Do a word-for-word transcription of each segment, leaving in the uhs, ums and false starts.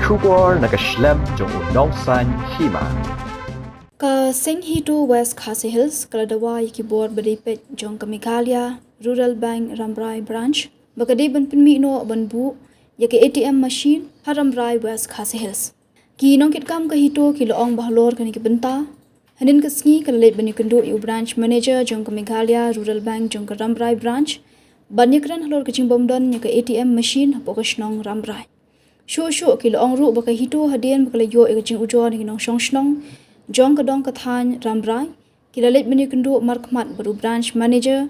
Khubor na ka shlem jong u Nongsaiñ Hima. Ka Seng HITO West Khasi Hills ka la dawa ïa ki bor ba dei peit jong ka Meghalaya Rural Bank Rambrai Branch ba ka dei ban pynmih noh ban buh ïa ka A T M machine ha Rambrai, West Khasi Hills. Ki nongkitkam ka HITO ki la ong ba halor kane ka bynta, hynnin ka sngi ka la leit ban ïakynduh ïa u Branch Manager jong ka Meghalaya Rural Bank jong ka Rambrai Branch ban ïakren halor ka jingbym don ïa ka A T M machine hapoh ka shnong Rambrai. Shuh shuh ki la ong ruh ba ka HITO hadien ba ka la ïoh ïa ka jingujor na ki nongshong shnong jong ka dong ka thaiñ Rambrai, ki la leit ban ïakynduh markhmat bad u Branch Manager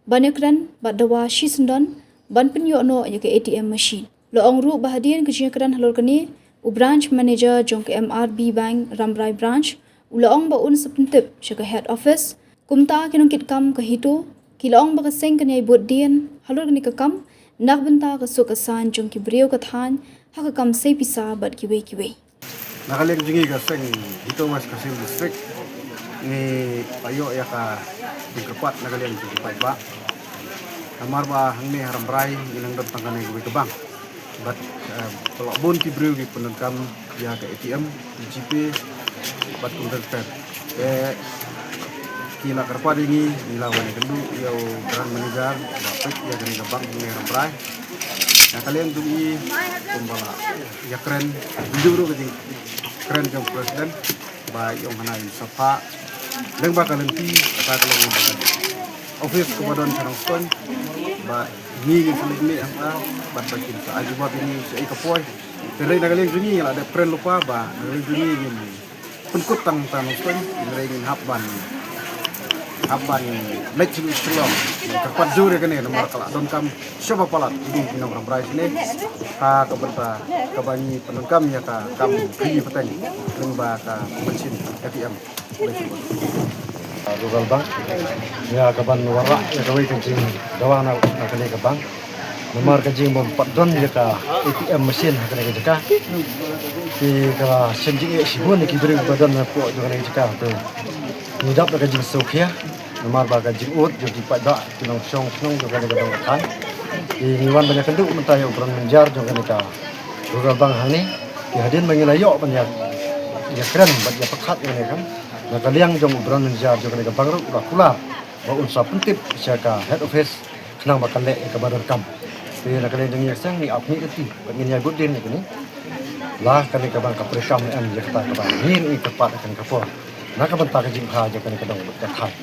ban ïakren bad dawa shisyndon ban pynïoh noh ïa ka A T M machine. La ong ruh ba hadien ka jingïakren halor kane, u Branch Manager jong ka M R B Bank Rambrai Branch u la ong ba un sa pyntip sha ka head office. Kumta ki nongkitkam ka HITO ki la ong ba ka seng kan ïai bud dien halor kane ka kam na ka bynta ka suk ka saiñ jong ki briew ka thaiñ ha ka kam sei pisa bad kiwei kiwei. Na ka liang jong ngi ka Seng HITO West Khasi Hills District, ngi la ïoh ïa ka jingkyrpad na ka liang jong ki paidbah. Namar ba hangne ha Rambrai ngi nang don tang kane kawei ka bank. Bad, eh, ba la bun ki briew ki pyndonkam ïa ka A T M, GPay bad kumta ter. Te ki la kyrpad ïa ngi, ngi la wan ïakynduh ïa u Branch Manager ba peit ïa kane ka bank hangne ha Rambrai. Na ka liang jong ngi kumba la ïakren, ynduh ruh ka jingkren jong President ba ïa ong hana in sa phah lyngba ka lynti, kata ka long lyngba ka office kaba don sha Nongstoiñ, ba ngi ngin sa leit mih hangta bad ba kin sa ai jubab ïa ngi shaei ka poi. Hynrei na ka liang jong ngi la dep kren lypa ba na ka liang jong ngi ngin pynkut tang ha Nongstoiñ, hynrei ngin hap ban, hap ban leit sha Shillong. Kyrpad jur ïa kane namar ka la donkam shaba palat ïa ngi ki nong Rambrai shane ha ka bynta kaba ngi pyndonkam ïa ka kam kylli pateng lyngba ka machine A T M. Rural Bank ïa ka ban wanrah ïa kawei ka jingdawa na, na kane ka bank. Namar ka jingbym pat don ïa ka A T M machine ha kane ka jaka, te ka la shem jingeh shibun ïa ki briew ba don hapoh jong kane ka jaka. Te ngi dap da ka jingsngewkhia namar ba ka jingud jong ki paidbah, ki nongshong shnong jong kane ka dong ka thaiñ. Te ngi wan ban ïakynduh mynta ïa u Branch Manager jong kane ka Rural Bank hangne. Te hadien ba ngi la ïoh ban ïa, ïakren bad ïapyrkhat ïa kane ka, na ka liang jong u Branch Manager jong kane ka bank ruh u la kular ba un sa pyntip sha ka head office khnang ba kan leh ïa kaba donkam. Te na ka liang jong ngi ka seng ngi ap mih lynti bad ngin ïai bud dien ïa kane. La kane ka bank ka treikam ne em ïa kata kaba ngi ruh ngi kyrpad ha kane ka por na ka bynta ka jingbha jong kane ka dong ka thaiñ.